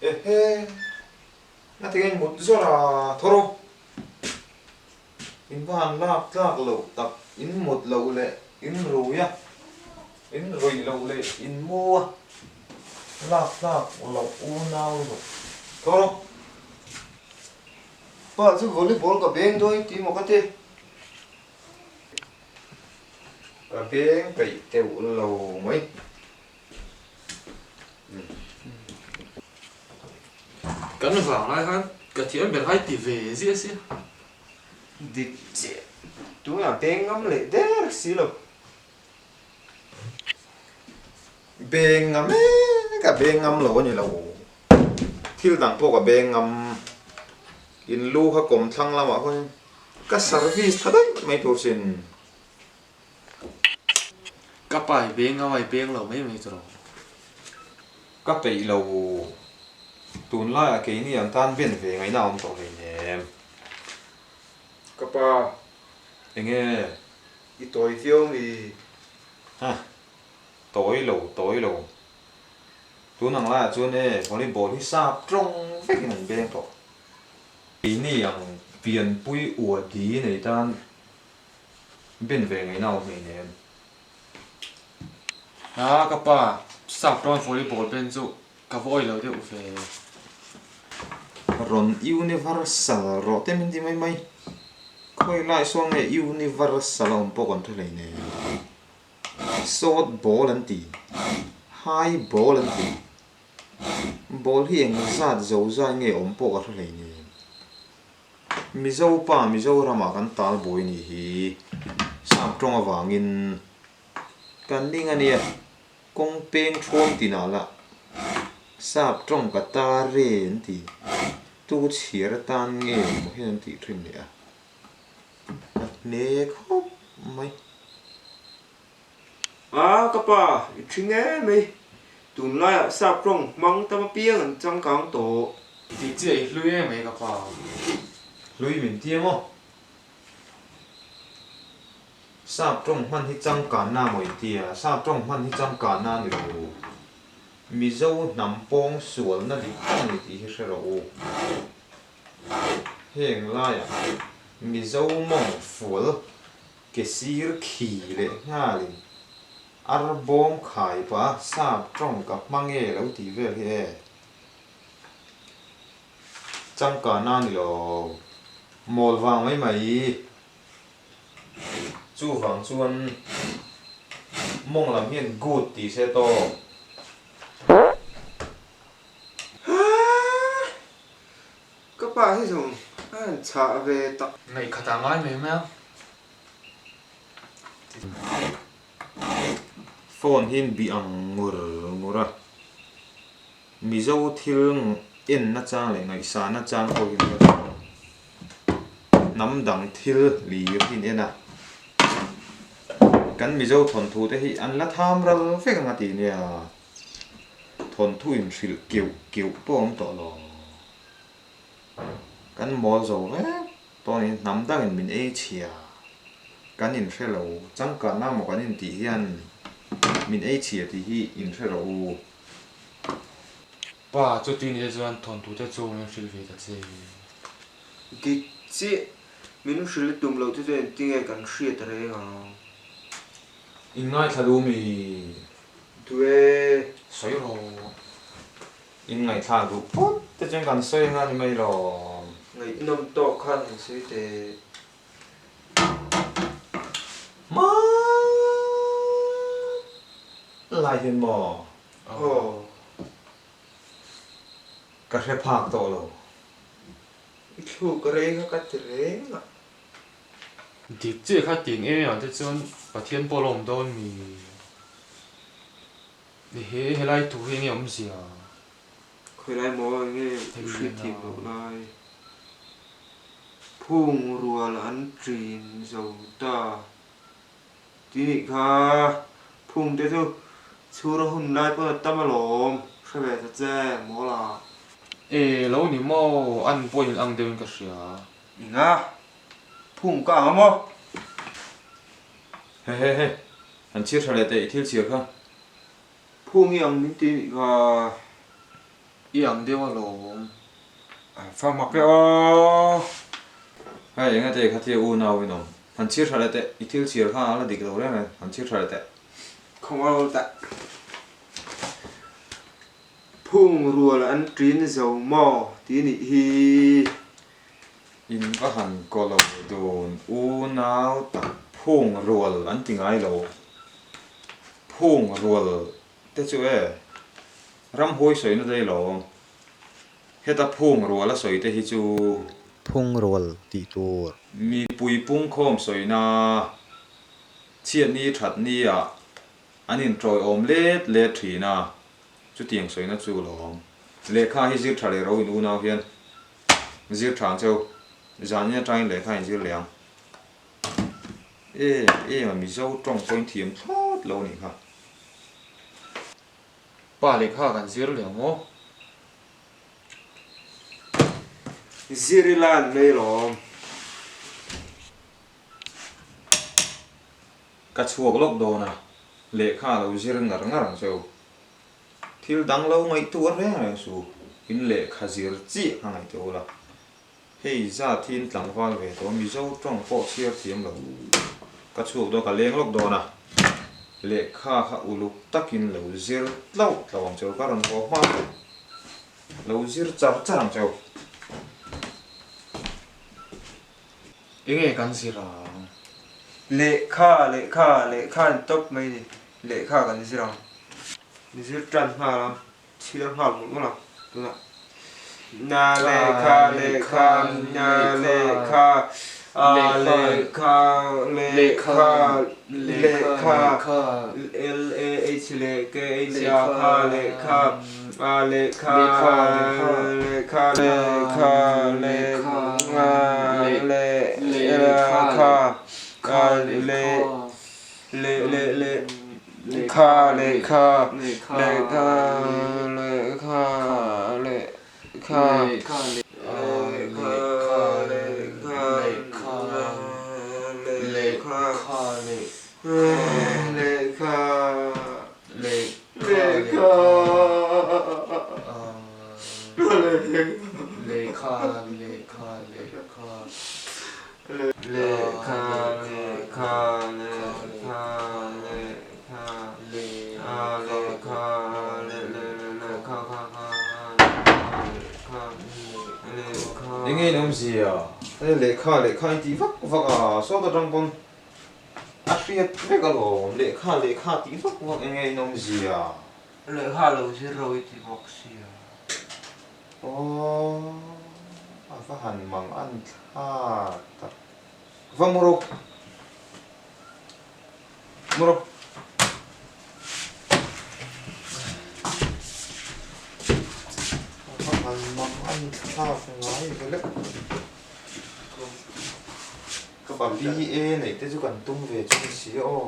Ehe, ngatinge in mut zawr a, tho rawh. In va han lak tlak loh tak, in mut loh leh in rui a, in ruih loh leh in mu a, lak tlak loh unau lutuk. Tho rawh. Pa chu volleyball ka beng dawn i ti maw ka ti. Ka beng peih teuh lo mai. Kan vang lai khan ka thiam ber hai ti ve ziah sia. Dik chiah. Tunah beng ngam leh der si lo. Beng ngam e, ka beng ngam lo a ni lo. Thil dang pawh ka beng ngam. In lu kha kawm thlang lamah khawn ka service tha daih mai tur sin. Ka pa i beng ngam a, i beng lo mai mai chu rawh. Ka peih lo. Tunlaiah keini ang tan ben ve ngaihna a awm tawh hleinem. Ka pa. Enge? I tawi viau mi? Ha. Tawi lo, tawi lo. Tun ang laiah chuan e, volleyball hi sap tawng vekin an beng tawh. Keini ang pianpui uadi nei tan Ben ve ngaihna awm hleinem. A ka pa, sap tawn volleyball ben chu ka va awih lo deuh ve. Rawn universal rawh te min ti mai mai. Khawi lai sawn nge universal a awm pawh kan hre hleinem. Short ball an ti, high ball an ti. Ball hi eng zat zo zai nge awm pawh ka hre hleinem. Mizo pa Mizoramah kan tal buai nih hi sap tawng avangin kan ning a nia, kawng peng thuam tinah lah sap tawng ka tar e an ti, tu chhiar atan nge maw hian an tih thin leh a, ka hne khawp mai. A ka pa, i thi nge mai. Tunlaiah sap tawng hmang tam apiang an changkang tawh. Tih chiah i hlui em mai ka pa. Hlui min ti emaw? Sap tawng hman hi changkanna maw in ti a, sap tawng hman hi changkanna a ni lo. Mizo hnam pawng sualna dik tak a ni tih hi hre rawh u. Heng laiah Mizo mawng fual Ke sir khi leh nghalin ar bawm khai pah a sap tawng ka hma nge lo tih vel hi e. Changkana a ni lo. Mawl vang mai mai. Chuvang chuan mawng lam hian good tih se tawk. Haa! Ka pa hi zawng a han chhah ve tak. Ngaihkhat ah ngai mai mai a. Phone hi bih ang ngur ngur a, Mizo thil en na chang leh ngaihsah na chang pawh hi ka hre lo. Hnam dang thil lir hi an en a, kan Mizo thawnthu te hi an la tham ral vek ang a ti nia. Thawnthu inhrilh keuh keuh pawh a awm tawh lo. Kan mawl zo vek tawh a ni, hnam dangin min ei chhia kan inhre lo, changkanna maw kan intih hian min ei chhia tih hi inhre rawh u. Pa, chuti ni te chuan thawnthu te chu min hrilh ve ta che. Dik chiah, min hrilh tum loh te chuan engtinge kan hriat reng ang. In ngaithla duh mi? Duh e. Sawi rawh. In ngaihthlak duh phawt te chuan kan sawi anga ni mai lawm. Ngaihnawm tawk khan han sawi teh. Hma lai hian maw? Aw. Ka hre phak tawh lo. I thluk rei kha ka ti reng a. Dik chiah kha tiang em em ah te chuan Pathian pawh a lo awm dawn mi? He helai thu hi enge awmzia? Khawilai maw enge i hriat thiam loh lai? Phung rual an ṭin zo ta tih nih kha. Phung te chu chhur a hun lai pawn a tam alawm, hre ve ta che maw la. E lo ni maw, an pawhin an ang deuhin ka hria. Inga, phung ka ang a maw? He he he, han chhir tha leh teh i thil chhir kha. Phung i ang min ti nih kha. I ang deuh alawm. Fa mak e aw. Hei enge te kha tia unau in awm. Han chhir tha leh teh, i thil chhir kha a la dik lo reng reng, han chhir tha leh teh. Khawng teh. Phung rual an ṭin zo maw tih nih hi. In va han kaw lo dun unau tak phung rual an ti ngai lo. Phung rual te chu e ramhuai sawina daih lo. Heta phung rual a sawi te hi chu. Phung rual tih tur. Mipui pungkhawm sawina chhiatni thatni ah An inṭawiawm let let ṭhin a, chutiang sawina chu lawm. Lehkha hi zir ṭha leh ro in unau hian zir ṭha ang cheu. Zanin aṭangin lehkha in zir leh ang. Em em a Mizo ṭawng pawhin thiam thlawt lo a nih kha. Pa lehkha kan zir leh ang aw. Zir ila an mai lawm. Ka chhuak lawk dawn a, lehkha a lo zir ngar ngar ang cheu. Thil dang lo ngaihtuah reng reng su, in lehkha zir chiah kha ngaihtuah ula. Hei zat hi in tlangval ve tawh, Mizo tawng pawh chhiar thiam lo. Ka chhuak dawn, ka leng lawk dawn a, lehkha kha uluk takin lo zir tlauh tlauh ang cheu, ka rawn haw hma lo zir char char ang cheu. Enge kan zir ang? Lehkha, lehkha, lehkha an tawp mai ni. Lehkha kan zir ang. Zir tan nghal ang, chhiar nghal mawlh mawlh ang tunah. Na lehkha, lehkha, na lehkha, a lehkha, lehkha, lehkha, L A H leh K H A kha lehkha, a lehkha, lehkha, lehkha, lehkha, lehkha, kha leh leh leh leh kha lehkha lehkha lehkha lehkha lehkha lehkha lehkha lehkha Lehkha lehkha lehkha lehkha lehkha lehkha lehkha lehkha lehkha kha kha lehkha lehkha Enge in awmzia? Lehkha lehkha in tih vak vak a, sawt atang pawn A hriat vek alawm, lehkha lehkha tih vak vak enge in awmzia? Lehkha lo zir ro i ti bawk sia. Aw, a va han mang an thlak tak. Va mu rawh. Mu rawh. A va han mang an thlak ngai ve le. Ka BA neih te chu kan tum ve chu ni si aw.